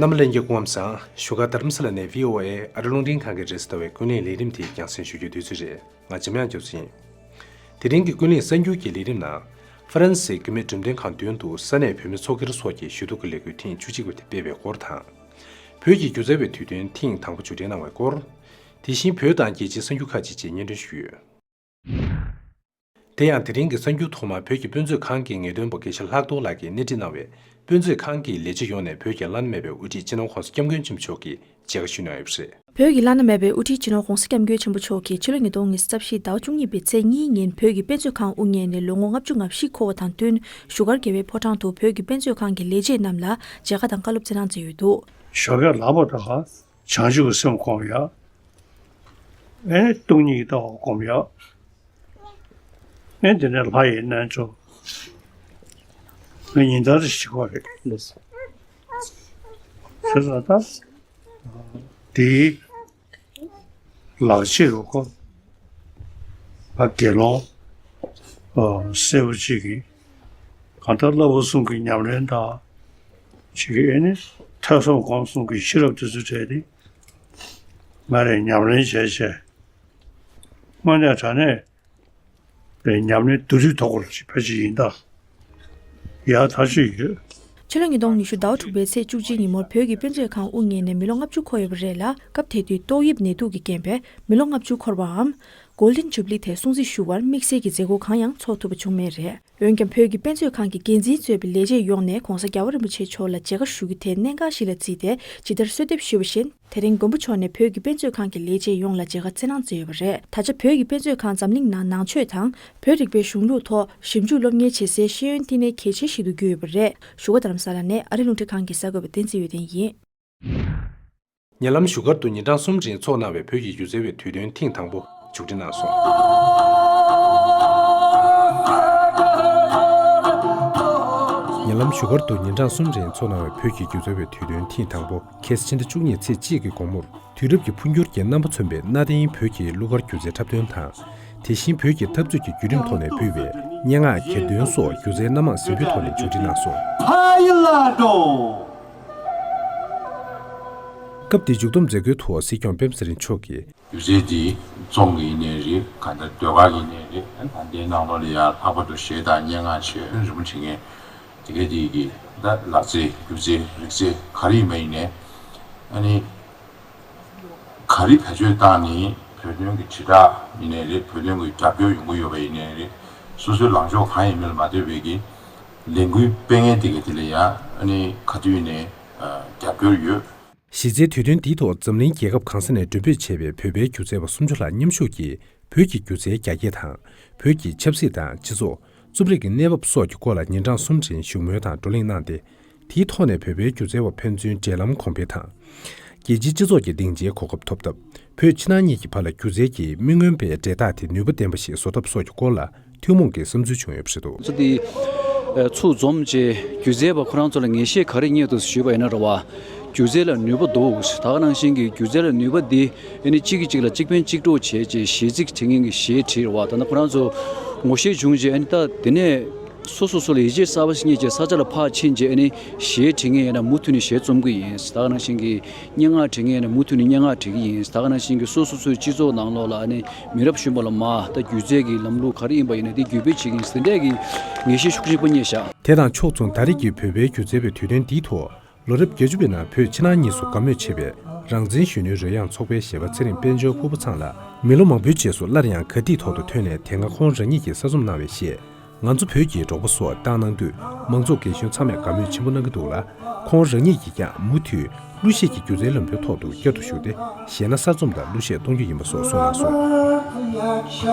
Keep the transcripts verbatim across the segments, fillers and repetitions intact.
རྣམ་པ་ལྷན་རྒྱས་སྐུ་ཁམས་བཟང་། བཞུགས་སྒར་རྡ་རམ་ས་ལ་ནས་བྷི་ཨོ་ཨེ་ཨ་རི་རླུང་འཕྲིན་ཁང་གི་རེས་གཟའ་ཟླ་བའི་ཀུན་གླེང་ལས་རིམ་དེ་རྒྱང་སྲིང་ཞུ་རྒྱུའི་དུས་ཚོད་རེད། ང་འཇམ་དབྱངས་རྒྱ་མཚོ་ཡིན། དེ་རིང་གི་ཀུན་གླེང་གསར་འགྱུར་གྱི་ལས་རིམ་ནང་། ཧྥ་རན་སིའི་བུད་མེད་འགྲེམས་སྟོན་ཁང་མདུན་དུ་ས་གནས་བུད་མེད་ཚོགས་སྒེར་སོགས་ཀྱི་ཞུ་གཏུག་གི་ལས་འགུལ་ཐེངས་བཅུ་གཅིག་པ་དེ་སྤེལ་བའི་སྐོར་དང་། བོད་ཀྱི་སྒྱུ་རྩལ་བའི་དུས་སྟོན་ཐེངས་དང་པོ་མཇུག་སྒྲིལ་གནང་བའི་སྐོར། དེ་བཞིན་བོད་དང་རྒྱལ་སྤྱིའི་གསར་འགྱུར་ཁག་ཅིག་བཅས་སྙན་སྒྲོན་ཞུས་ཡོད། དེ་ཡང་དེ་རིང་གི་གསར་འགྱུར་ཐོག་མར་བོད་ཀྱི་དཔེ་མཛོད་ཁང་གི་ངེས་སྟོན་པ་དགེ་བཤེས་ལྷག་རྡོར་ལགས་ཀྱིས་སྣེ་ཁྲིད་གནང་བའི་དཔེ་མཛོད་ཁང་གི་ལས་བྱེད་ཡོངས་ནས་བོད་ཀྱི་བླ་ན་མེད་པའི་དབུ་ཁྲིད་སྤྱི་ནོར་༧གོང་ས་༧སྐྱབས་མགོན་ཆེན་པོ་མཆོག་གི་མཇལ་ཁ་ཞུས་གནང་ཡོད་པ་རེད། བོད་ཀྱི་བླ་ན་མེད་པའི་དབུ་ཁྲིད་སྤྱི་ནོར་༧གོང་ས་༧སྐྱབས་མགོན་ཆེན་པོ་མཆོག་གིས་ཕྱི་ལོ་ཉིས་སྟོང་ཉི་ཤུ་རྩ་བཞིའི་ཟླ་བ་བཅུ་གཉིས་པའི་ཚེས་གཉིས་ཉིན་བོད་ཀྱི་དཔེ་མཛོད་ཁང་དབུ་བརྙེས་ནས་ལོ་ངོ་ལྔ་བཅུ་ང་བཞི་འཁོར་བ་དང་བསྟུན་བཞུགས་སྒར་རྒྱལ་བའི་ཕོ་བྲང་དུ་བོད་ཀྱི་དཔེ་མཛོད་ཁང་གི་ལས་བྱེད་རྣམས་ལ་མཇལ་ཁ་དང་བཀའ་སློབ་སྩལ་གནང་མཛད་ཡོད་འདུག་ཞོགས་ཀས་ལག་པ་འདྲ་ག་བྱང་ཆུབ་ཀྱི་སེམས་བསྒོམ་ཡ། ཨེ་སྟོང་ཉིད་ཀྱི་ལྟ་བ་བསྒོམ་ཡ། ཨེ་དེ་ནས་ལྷ་ཡི་རྣལ་འབྱོར། ཨེ་ཉིན་ལྟར་ཞིག་པ་རེད། ཟེར་ཙང་ད། དེའི་ལག་རྗེས་རུ་ཁོ། ད་དགེ་སློང་། སེར་པོ་གཅིག་གིས། གང་ལྟར་བསླབ་པ་གསུམ་གྱི་ཉམས་ལེན་དང་། གཅིག་གིས་ཨེ་ནི་ཐོས་བསམ་སྒོམ་གསུམ་གྱི་ཤེས་རབ་དེ་ཚོ་བྲལ་ཏེ། ང་རས་ཉམས་ལེན་བྱས་བྱས། དངོས་གནས་དྲང་གནས་པའི་ཉམས་ལེན་བསྡུ་རིག་ཐོག་ལ་ཅིག་ཕལ་ཆེར་ཡིན་ད། ཡག་ཐག་ཆོད་ཡོད། ཕྱི་ལོ་ཉིས་སྟོང་ཉི་ཤུ་ཟླ་བ་དྲུག་པའི་ཚེས་བཅུ་གཅིག་ཉིན་མོར་བོད་ཀྱི་དཔེ་མཛོད་ཁང་དབུ་བརྙེས་ནས་མི་ལོ་ལྔ་བཅུ་འཁོར་ཡོད་པ་རེད་ལ། སྐབས་དེ་དུས་ཏོག་དབྱིབས་ནད་དུག་གི་རྐྱེན་པས་མི་ལོ་ལྔ་བཅུ་འཁོར་བའམ། གོལ་ཌེན་ཇུབ་ལི་དེ་སྲུང་བརྩི་ཞུ་བར་དམིགས་བསལ་གྱི་མཛད་སྒོ་གང་ཡང་འཚོགས་ཐུབ་པ་བྱུང་མེད་རེད། འོན་ཀྱང་བོད་ཀྱི་དཔེ་མཛོད་ཁང་གི་འགན་འཛིན་གཙོས་པའི་ལས་བྱེད་ཡོངས་ནས་༧གོང་ས་༧རྒྱལ་བ་རིན་པོ་ཆེ་མཆོག་ལ་མཇལ་ཁ་ཞུ་རྒྱུ་དེ་གནད་འགག་ཞིག་ལ་བརྩིས་ཏེ་ཇི་ལྟར་གསོལ་འདེབས་ཞུས་པ་བཞིན། དེ་རིང་མགོན་པོ་མཆོག་ནས་བོད་ཀྱི་དཔེ་མཛོད་ཁང་གི་ལས་བྱེད་ཡོངས་ལ་མཇལ་ཁ་སྩལ་གནང་མཛད་ཡོད་པ་རེད། ད་ཆ་བོད་ཀྱི་དཔེ་མཛོད་ཁང་འཛམ་གླིང་ནང་ནང་ཆོས་དང་བོད་རིག་པའི་གཞུང་ལུགས་ཐོག་ཞིབ་འཇུག་སློབ་གཉེར་བྱེད་སའི་ཤེས་ཡོན་བསྟི་གནས་གལ་ཆེ་ཞིག་ཏུ་གྱུར་ཡོད་པ་རེད། བཞུགས་སྒར་རྡ་རམ་ས་ལ་ནས་ཨ་རི་རླུང་འཕྲིན་ཁང་གི་གསར་འགོད་པ་བསྟན་འཛིན་འོད་ལྡན་ཡིན། ཉེ་ལམ་བཞུགས་སྒར་དུ་ཉིན་གྲངས་གསུམ་རིང་འཚོགས་གནང་བའི་བོད་ཀྱི་སྒྱུ་རྩལ་བའི་དུས་སྟོན་ཐེངས་དང་པོ་མཇུག་སྒྲིལ་གནང་སོང་། ཉེ་ལམ་བཞུགས་སྒར་དུ་ཉིན་གྲངས་གསུམ་རིང་འཚོགས་གནང་བའི་བོད་ཀྱི་སྒྱུ་རྩལ་བའི་དུས་སྟོན་ཐེངས་དང་པོ་ཁ་སང་ཕྱི་ཟླ་བཅུ་གཉིས་ཚེས་གཅིག་གི་དགོང་མོར། དུས་རབས་ཀྱི་འཕོ་འགྱུར་གྱི་རྣམ་པ་མཚོན་པའི་གནའ་དེང་བོད་ཀྱི་གླུ་གར་སྒྱུ་རྩལ་འཁྲབ་སྟོན་དང་། དེ་བཞིན་བོད་ཀྱི་འཐབ་རྩོད་ཀྱི་བརྒྱུད་རིམ་ཐོག་ནས་ཕུལ་བའི་སྙན་ངག་གྱེར་འདོན་སོགས་སྒྱུ་རྩལ་སྣ་མང་གཟིགས་འབུལ་ཐོག་ནས་མཇུག་སྒྲིལ་གནང་སོང་། ཕ་ཡུལ་ལ་འགྲོ། སྐབས་དེའི་མཇུག་བསྡོམས་མཛད་སྒོའི་ཐོག་སྲིད་སྐྱོང་པད་མ་ཚེ་རིང་མཆོག་གིས། སྒྱུ་རྩལ་འདི་རྫོང་གི་ཡིན་ནའི་རེད། གང་ལྟར་ཟློས་གར་ཡིན་ནའི་རེད། ད་ལྟའི་ནང་ལོགས་ལ་ཡང་ལྷག་པར་དུ་གཞས་དང་སྙན་ངག་བྱས་རིན་པོ་ཆེ་ངས་དེ་གའི་དེ་གི་ད་ལག་རྩལ་སྒྱུ་རྩལ་རིག་རྩལ་ག་རེ་ཡིན་པ་ཡིན་ནའི་ཨ་ནི། ག་རེ་བེད་སྤྱོད་བཏང་ནས་བོད་དོན་གྱི་དྲིལ་བསྒྲགས་ཡིན་ནའི་རེད། བོད་དོན་གྱི་རྒྱབ་སྐྱོར་ཡོང་གི་ཡོད་པ་ཡིན་ནའི་རེད། སོ་སོའི་ལངས་ཕྱོགས་གང་ཡིན་མིན་ལ་མ་ལྟོས་པའི་གི་ལས་འགུལ་སྤེལ་མཁན་དེ་ག་དེ་ལ་ཡང་ཨ་ནི་ག་དུས་ནས་རྒྱབ་སྐྱོར་ཡོད། གཞི་རྩའི་དུས་སྟོན་འདིའི་ཐོག་འཛམ་གླིང་རྒྱལ་ཁབ་གང་ས་ནས་མགྲོན་འབོད་བྱས་པའི་བོད་པའི་སྒྱུ་རྩལ་བ་སུམ་ཅུ་ལྷག་མཉམ་ཞུགས་ཀྱིས་བོད་ཀྱི་སྒྱུ་རྩལ་རྒྱ་སྐྱེད་དང་། བོད་ཀྱི་ཆབ་སྲིད་དང་སྤྱི་ཚོགས། རྩོམ་རིག་གི་གནས་བབ་སོགས་ཀྱི་སྐོར་ལ་ཉིན་གྲངས་གསུམ་རིང་བཞུགས་མོལ་དང་བགྲོ་གླེང་གནང་སྟེ། དེའི་ཐོག་ནས་བོད་པའི་སྒྱུ་རྩལ་བ་ཕན་ཚུན་འབྲེལ་ལམ་གོང་འཕེལ་དང་། རྒྱལ་སྤྱིའི་སྤྱི་ཚོགས་ཀྱི་སྡིངས་ཆའི་གོ་སྐབས་ཐོབ་སྟབས། བོད་ཕྱི་ནང་གཉིས་ཀྱི་བར་ལ་སྒྱུ་རྩལ་གྱི་མི་མངོན་པའི་འབྲེལ་ཐག་དེ་ནུས་པ་ལྡན་པ་ཞིག་བཟོ་ཐབས་སོགས་ཀྱི་སྐོར་ལ་ཐུན་མོང་གི་བསམ་ཚུལ་བྱུང་ཡོད་པ་རེད་འདུག་ཚོ་དེ་ཚུར་འཛོམས་རྗེས་སྒྱུ་རྩལ་བ་ཁོ་རང་ཚོ་ལ་ངེས་ཤེས་ག་རེ་རྙེད་འདུག་ཞུས་པ་ཡིན་ན་རེད་བ། སྒྱུ་རྩལ་ལ་ནུས་པ་འདུག་ད་ག་ནང་བཞིན་གྱི་སྒྱུ་རྩལ་ལ་ནུས་པ་འདི་ཨ་ནི་གཅིག་གིས་གཅིག་ལ་གཅིག་ཕན་གཅིག་གྲོགས་བྱས་རྗེས་གཞས་ཚིག་བྲིས་མཁན་གྱི་གཞས་བྲིས་རེད་བ། ད་ནི་ཁོ་རང་ཚོ་ངོ་ཤེས་བྱུང་རྗེས་ཨ་ནི་ད་དེ་ནས། སོ་སོ་སོ་ལ་ཡིད་ཆེས་གསར་པ་ཞིག་རྙེད་རྗེས་ས་ཆ་ལ་ཕར་ཕྱིན་རྗེས་ཨ་ནི་གཞས་བྲིས་མཁན་ཡིན་ན་མུ་མཐུད་ནས་གཞས་རྩོམ་གྱི་ཡིན། ད་ག་ནང་བཞིན་གྱི་སྙན་ངག་བྲིས་མཁན་ཡིན་ན་མུ་མཐུད་ནས་སྙན་ངག་བྲིས་ཀྱི་ཡིན། ད་ག་ནང་བཞིན་གྱི་སོ་སོ་སོའི་སྤྱི་ཚོགས་ནང་ལོགས་ལ་ཨ་ནི་མི་རབས་གཞོན་པ་ལ་མར་ད་སྒྱུ་རྩལ་གྱི་ལམ་ལུགས་ག་རེ་ཡིན་པ་ཡིན་ན་དེ་བརྒྱུད་སྤེལ་བྱེད་ཀྱི་ཡིན་ཟེར་འདྲ་གི་ངེས་ཤེས་ཤུགས་ཆེན་པོ་རྙེད་ཤག་དེ་དང་ཕྱོགས་མཚུངས་ད་རེས་ཀྱི་བོད་པའི་སྒྱུ་རྩལ་བའི་དུས་སྟོན་འདིའི་ཐོག་ལོ་རབས་བརྒྱད་ཅུ་པའི་ནང་བོད་ཕྱི་ནང་གཉིས་སུ་དགའ་མོས་ཆེ་བའི་རང་བཙན་གཞོན་ནུའི་རོལ་དབྱངས་ཚོགས་པའི་གཞས་པ་ཚེ་རིང་དཔལ་འབྱོར་ཕུར་བུ་ཚང་ལ་མི་ལོ་མང་པོའི་རྗེས་སུ་སླར་ཡང་ག་དུས་ཐོག་ཏུ་ཐོན་ནས་དེ་སྔ་ཁོང་རང་ཉིད་ཀྱིས་གསར་རྩོམ་གནང་བའི་གཞས། ང་ཚོ་བོད་ཀྱི་གྲོགས་པོ་སོགས་བཏང་གནང་དུས་མང་ཚོགས་རྒན་གཞོན་ཚང་མས་དགའ་མོས་ཆེན་པོ་གནང་གི་འདུག་ལ། ཁོང་རང་ཉིད་ཀྱིས་ཀྱང་མུ་མཐུད་གླུ་གཞས་ཀྱི་སྒྱུ་རྩལ་ལམ་བུའི་ཐོག་ཏུ་བསྐྱར་དུ་ཞུགས་ཏེ་གཞས་སྣ་གསར་རྩོམ་དང་གླུ་གཞས་གཏོང་རྒྱུ་ཡིན་པ་སོགས་གསུངས་གནང་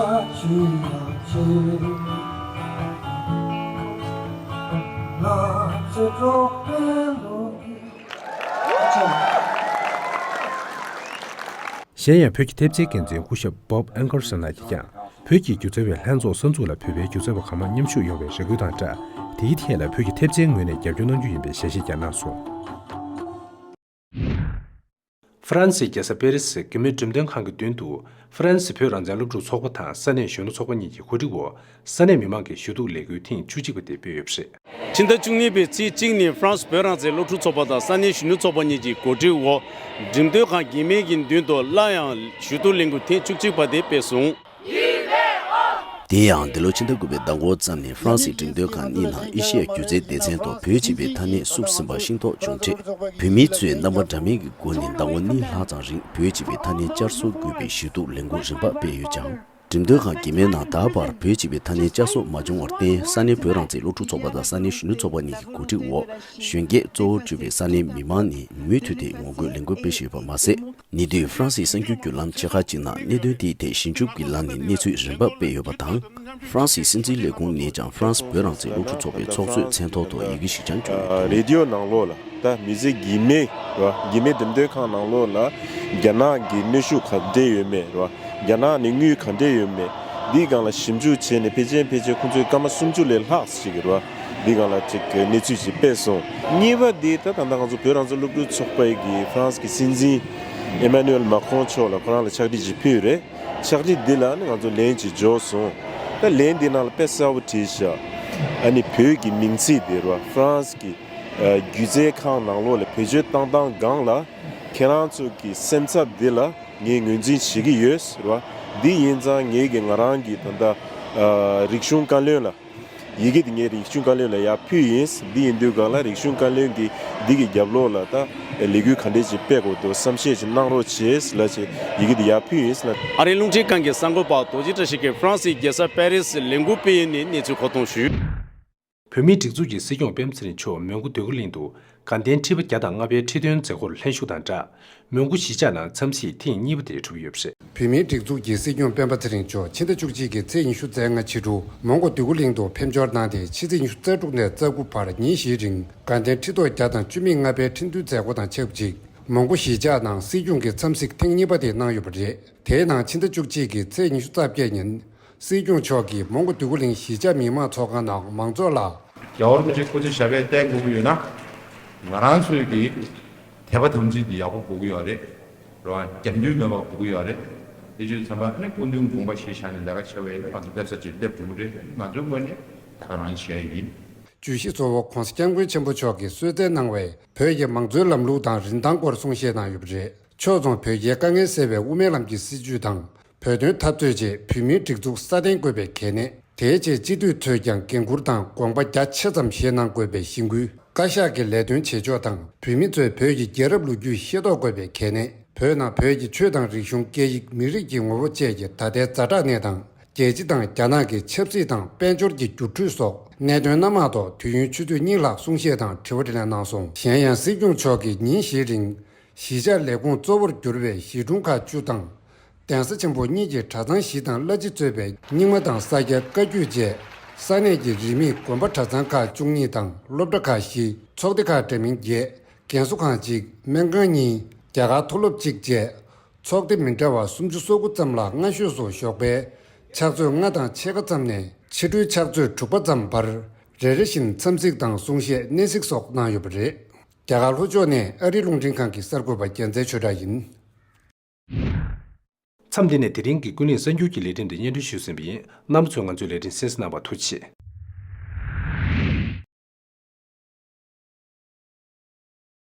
སོང་། གཞན་ཡང་བོད་ཀྱི་ཐེབས་རྩའི་འགན་འཛིན་སྐུ་ཞབས་Bob Ankerson ལགས་ཀྱིས་ཀྱང་བོད་ཀྱི་སྒྱུ་རྩལ་བའི་ལྷན་ཚོགས་གསར་འཛུགས་ལ་བོད་པའི་སྒྱུ་རྩལ་བ་གང་མང་མཉམ་ཞུགས་ཡོང་བའི་རེ་སྐུལ་དང་སྦྲགས། དེའི་ཐད་ལ་བོད་ཀྱི་ཐེབས་རྩའི་ངོས་ནས་རྒྱབ་སྐྱོར་གནང་རྒྱུ་ཡིན་པའི་ཞལ་བཞེས་ཀྱང་གནང་སོང་། ཧྥ་རན་སིའི་རྒྱལ་ས་པེ་རི་སི་རྒྱ་མིའི་འགྲེམས་སྟོན་ཁང་གི་མདུན་དུ། ཧྥ་རན་སི་བོད་རང་བཙན་སློབ་ཕྲུག་ཚོགས་པ་དང་ས་གནས་གཞོན་ནུ་ཚོགས་པ་གཉིས་ཀྱི་གོ་སྒྲིག་འོག་ས་གནས་མི་མང་གི་ཞུ་གཏུག་ལས་འགུལ་ཐེངས་བཅུ་གཅིག་པ་དེ་སྤེལ་ཡོད་པ་རེད། ཕྱི་ཟླ་བཅུ་གཉིས་པའི་ཚེས་གཅིག་ཉིན་ཧྥ་རན་སི་བོད་རང་བཙན་སློབ་ཕྲུག་ཚོགས་པ་དང་ས་གནས་གཞོན་ནུ་ཚོགས་པ་གཉིས་ཀྱི་གོ་སྒྲིག་འོག་འགྲེམས་སྟོན་ཁང་གི་མིང་གི་མདུན་དུ་སླར་ཡང་ཞུ་གཏུག་ལས་འགུལ་ཐེངས་བཅུ་གཅིག་པ་དེ་སྤེལ་སོང་། དེ་ཡང་འདི་ལོ་ཕྱི་ཟླ་དགུ་པའི་ཟླ་འགོ་ཙམ་ནས་ཧྥ་རན་སིའི་འགྲེམས་སྟོན་ཁང་གཉིས་ནང་ཨེ་ཤི་ཡ་སྒྱུ་རྩལ་སྡེ་ཚན་ཐོག་བོད་ཅེས་པའི་ཐ་སྙད་བསུབ་ཟིན་པ་ཤེས་རྟོགས་བྱུང་འཕྲལ། བོད་མི་ཚོས་རྣམ་པ་འདྲ་མིན་གྱི་སྒོ་ནས་ཟླ་ངོ་གཉིས་ལྷག་ཙམ་རིང་བོད་ཅེས་པའི་ཐ་སྙད་བསྐྱར་གསོ་དགོས་པའི་ཞུ་གཏུག་ལས་འགུལ་རིམ་པ་སྤེལ་ཡོད་ཀྱང་། འགྲེམས་སྟོན་ཁང་གི་མིང་ནང་ད་བར་བོད་ཅེས་པའི་ཐ་སྙད་བསྐྱར་གསོ་མ་བྱུང་བར་བརྟེན། ས་གནས་བོད་རང་བཙན་སློབ་ཕྲུག་ཚོགས་པ་དང་ས་གནས་གཞོན་ནུ་ཚོགས་པ་གཉིས་ཀྱི་གོ་སྒྲིག་འོག་གཞོན་སྐྱེས་གཙོ་བོར་གྱུར་པའི་ས་གནས་མི་མང་ནས་མུ་མཐུད་དེ་ངོ་རྒོལ་ལས་འགུལ་སྤེལ་བཞིན་ཡོད་པ་མ་ཟད། ཉེ་དུས་ཧྥ་རན་སིའི་གསར་འགྱུར་བརྒྱུད་ལམ་ཆེ་ཁག་ཅིག་ནང་གནད་དོན་དེའི་ཐད་ཞིབ་འཇུག་གི་ལམ་ནས་གནས་ཚུལ་རིམ་པ་སྤེལ་ཡོད་པ་དང་། ཧྥ་རན་སིའི་སྲིད་འཛིན་ལས་ཁུངས་ནས་ཀྱང་ཧྥ་རན་སི་བོད་རང་བཙན་སློབ་ཕྲུག་ཚོགས་པའི་ཚོགས་གཙོའི་མཚན་ཐོག་ཐོག་ཡི་གེ་ཞིག་ཀྱང་བསྐྱོན་ཡོད། རེ་ཌི་ཡོ་ནང་ལོགས་ལ། ད་མི་ཚེ་གི་མེ་རེད་བ། གི་མེ་འགྲེམས་སྟོན་ཁང་ནང་ལོགས་ལ་རྒྱ་ནག་གི་གནོན་ཤུགས་ག་འདྲས་ཡོད་མེད་རེད་བ། རྒྱ་ནག་ནས་དངུལ་ག་འདྲས་ཡོད་མེད། འདིའི་སྒང་ལ་ཞིབ་འཇུག་བྱས་ནས་ཕལ་ཆེར་ཕལ་ཆེར་ཁོང་ཚོས་སྐར་མ་སུམ་ཅུ་ལས་ལྷག་ཅིག་རེད་བ། འདིའི་སྒང་ལ་ཅིག་གནས་ཚུལ་ཅིག་སྤེལ་སོང་། གཉིས་པ་འདི་ད་ད་ལྟ་ང་ཚོ་བོད་རང་བཙན་སློབ་ཕྲུག་ཚོགས་པའི་གི་ཧྥ་རན་སི་གི་སྲིད་འཛིན་ཨེ་མ་ནུ་ཨེལ་མཱ་ཁོང་མཆོག་ལ་ཁོ་རང་ལ་ཕྱག་བྲིས་ཅིག་ཕུལ་རེད། ཕྱག་བྲིས་འདི་ལ་ནི་ང་ཚོ་ལན་ཅིག་འབྱོར་སོང་། ད་ལན་འདི་ནང་ལ་དཔེ་གསལ་པོ་བྲིས་ཤག་ཨ་ནི་བོད་ཀྱི་མིང་ཚིག་འདི་རེད་བ། ཧྥ་རན་སི་གི་སྒྱུ་རྩལ་ཁང་ནང་ལོགས་ལ་བེད་སྤྱོད་བཏང་སྟངས་སྒང་ལ་ཁྱེད་རང་ཚོ་གི་སེམས་འཚབ་འདི་ལ་ངས་ངོས་འཛིན་བྱེད་ཀྱི་ཡོད་ཟེར་བ། འདི་ཡིན་ཙང་ངས་ཀྱི་ང་རང་གི་ད་ལྟ་རིག་གཞུང་བཀའ་བློན་ལ་ཡི་གེ་འདི་ངས་རིག་གཞུང་བཀའ་བློན་ལ་ཡར་ཕུལ་ཡིན། འདི་ཡིན་དུས་སྒང་ལ་རིག་གཞུང་བཀའ་བློན་གྱིས་འདི་གི་རྒྱབ་ལོགས་ལ་ད་ལས་འགུལ་ག་འདྲས་ཅིག་སྤེལ་དགོས་འདུག་བསམ་ཤེས་ཅིག་གནང་རོགས་བྱེད་ལབ་བྱས་ཡི་གེ་འདི་ཡར་ཕུལ་ཡིན་ལ། ཨ་རིའི་རླུང་འཕྲིན་ཁང་གི་གསར་འགོད་པ་རྡོ་རྗེ་བཀྲ་ཤིས་ཀྱིས་ཧྥ་རན་སིའི་རྒྱལ་ས་པེ་རི་སི་ལས་འགུལ་སྤེལ་ཡུལ་ནས་གནས་ཚུལ་མཁོ་གཏོང་ཞུས། བོད་མིའི་སྒྲིག་འཛུགས་ཀྱི་སྲིད་སྐྱོང་སྤེན་པ་ཚེ་རིང་མཆོག་མོན་གྷོ་འདོད་རྒུ་གླིང་དུ་དགའ་ལྡན་ཁྲི་པ་བརྒྱ་དང་ལྔ་པའི་ཁྲི་སྟོན་མཛད་སྒོར་ལྷན་ཞུགས་དང་སྦྲགས། མོན་གྷོ་གཞིས་ཆགས་ནང་འཚམས་གཟིགས་ཐེངས་གཉིས་པ་དེ་གྲུབ་ཡོད་པ་རེད། བོད་མིའི་སྒྲིག་འཛུགས་ཀྱི་སྲིད་སྐྱོང་སྤེན་པ་ཚེ་རིང་མཆོག་ཕྱི་ཟླ་བཅུ་གཅིག་གི་ཚེས་ཉི་ཤུ་རྩ་ལྔ་ཕྱི་དྲོ་མོན་གྷོ་འདོད་རྒུ་གླིང་དུ་ཕེབས་འབྱོར་གནང་སྟེ། ཕྱི་ཚེས་ཉི་ཤུ་རྩ་དྲུག་ནས་རྩ་དགུ་བར་ཉིན་བཞིའི་རིང་དགའ་ལྡན་ཁྲི་ཐོག་བརྒྱ་དང་བཅུ་མེད་ལྔ་པའི་ཁྲི་འདོན་མཛད་སྒོ་དང་ཆབས་ཅིག་མོན་གྷོ་གཞིས་ཆགས་ནང་སྲིད་སྐྱོང་གི་འཚམས་གཟིགས་ཐེངས་གཉིས་པ་དེ་གནང་ཡོད་པ་རེད། དེའི་ནང་ཕྱི་ཟླ་བཅུ་གཅིག་གི་ཚེས་ཉི་ཤུ་རྩ་བརྒྱད་ཉིན་སྲིད་སྐྱོང་མཆོག་གིས་མོན་གྷོ་འདོད་རྒུ་གླིང་གཞིས་ཆགས་མི་མང་ཚོགས་ཁང་ནང་མང་ཚོགས་ལ། རྒྱལ་བ་རིན་པོ་ཆེ་སྐུ་ཚེ་ཞབས་པད་བརྟན་དགོས་ཀྱི་ཡོད་ན། ང་རང་ཚོས་ཀྱི་དད་པ་དམ་ཚིག་འདི་ཡག་པོ་དགོས་ཀྱི་ཡོད་རེད། རེད་བ། རྒྱབ་མདུན་མེད་པ་དགོས་ཀྱི་ཡོད་རེད། དེ་བྱས་ཙང་ཨ་ནི་སྐུ་མདུན་དགོངས་པ་གཞིར་བཞག་ནས་ལས་ཀ་བྱ་བའི་ང་ཚོ་སླེབས་ས་ཅིག་སླེབས་དགོས་ཀྱི་རེད། ང་ཚོའི་ངོས་ནས་ད་ག་རང་བྱས་ཡིན། བརྗོད་གཞི་གཙོ་བོ་༸གོང་ས་༸སྐྱབས་མགོན་ཆེན་པོ་མཆོག་གིས་གསོལ་སྩལ་གནང་བའི་བོད་ཀྱི་མང་གཙོའི་ལམ་ལུགས་དང་རིན་ཐང་སྐོར་གསུང་བཤད་གནང་ཡོད་པ་རེད། ཕྱོགས་མཚུངས་བོད་རྒྱའི་དཀའ་ངལ་སེལ་བའི་དབུ་མའི་ལམ་གྱི་སྲིད་བྱུས་དང་། བོད་དོན་འཐབ་རྩོད་ཆེད་བོད་མིའི་སྒྲིག་འཛུགས་སྲ་བརྟན་དགོས་པའི་གལ་གནད། དེའི་ཆེད་སྤྱི་འཐུས་ཚོས་ཀྱང་འགན་འཁུར་དང་དགོངས་པ་རྒྱ་ཆེ་ཙམ་བཞེས་གནང་དགོས་པའི་གཞེན་སྐུལ། བཀའ་ཤག་གི་ལས་དོན་བྱེད་ཕྱོགས་དང་བོད་མི་ཚོས་བོད་ཀྱི་རྒྱལ་རབས་ལོ་རྒྱུས་ཤེས་རྟོགས་དགོས་པའི་གལ་གནད། བོད་ནང་བོད་ཀྱི་ཆོས་དང་རིག་གཞུང་སྐད་ཡིག་མི་རིགས་ཀྱི་ངོ་བོ་བཅས་ཀྱི་ད་ལྟའི་ཛ་དྲག་གནས་སྟངས། རྒྱལ་སྤྱི་དང་རྒྱ་ནག་གི་ཆབ་སྲིད་དང་དཔལ་འབྱོར་གྱི་འགྱུར་འགྲོས་སོགས་གནད་དོན་སྣ་མང་ཐོག་དུས་ཡུན་ཆུ་ཚོད་གཉིས་ལྷག་གསུང་བཤད་དང་དྲི་བ་དྲིས་ལན་གནང་སོང་། གཞན་ཡང་སྲིད་སྐྱོང་མཆོག་གིས་ཉིན་བཞིའི་རིང་གཞིས་ཆགས་ལས་ཁུངས་གཙོ་བོར་གྱུར་པའི་གཞིས་གྲོང་ཁག་བཅུ་དང་། གདན་ས་ཆེན་པོ་གཉིས་ཀྱི་གྲྭ་ཚང་བཞི་དང་བླ་སྤྱི་གཙོས་པའི་རྙིང་མ་དང་ས་སྐྱ་བཀའ་བརྒྱུད་བཅས་ས་གནས་ཀྱི་རིས་མེད་དགོན་པ་གྲྭ་ཚང་ཁག་བཅུ་གཉིས་དང་སློབ་གྲྭ་ཁག་བཞི། ཚོགས་སྡེ་ཁག་འདྲ་མིན་བརྒྱད། རྒན་གསོ་ཁང་གཅིག་སྨན་ཁང་གཉིས། རྒྱ་གར་མཐོ་སློབ་གཅིག་བཅས། ཚོགས་སྡེ་མི་འདྲ་བ་སུམ་ཅུ་སོ་དགུ་ཙམ་ལ་སྔ་ཤོས་སུ་ཞོགས་པའི་ཕྱག་ཚོད་ལྔ་དང་ཕྱེད་ཀ་ཙམ་ནས་ཕྱི་དྲོའི་ཕྱག་ཚོད་དྲུག་པ་ཙམ་བར་རེ་རེ་བཞིན་འཚམས་གཟིགས་དང་གསུང་བཤད་གནས་གཟིགས་སོགས་གནང་ཡོད་པ་རེད། རྒྱ་གར་ལྷོ་ཕྱོགས་ནས་ཨ་རིའི་རླུང་འཕྲིན་ཁང་གི་གསར་འགོད་པ་རྒྱལ་མཚན་ཆོས་གྲགས་ཡིན། མཚམས་འདི་ནས་དེ་རིང་གི་ཀུན་གླེང་གསར་འགྱུར་གྱི་ལས་རིམ་དེ་སྙན་སྒྲོན་ཞུས་ཟིན་པ་ཡིན། རྣམ་པ་ཚོས་ང་ཚོའི་ལས་རིམ་གསན་གཟིགས་གནང་བར་ཐུགས་རྗེ་ཆེ།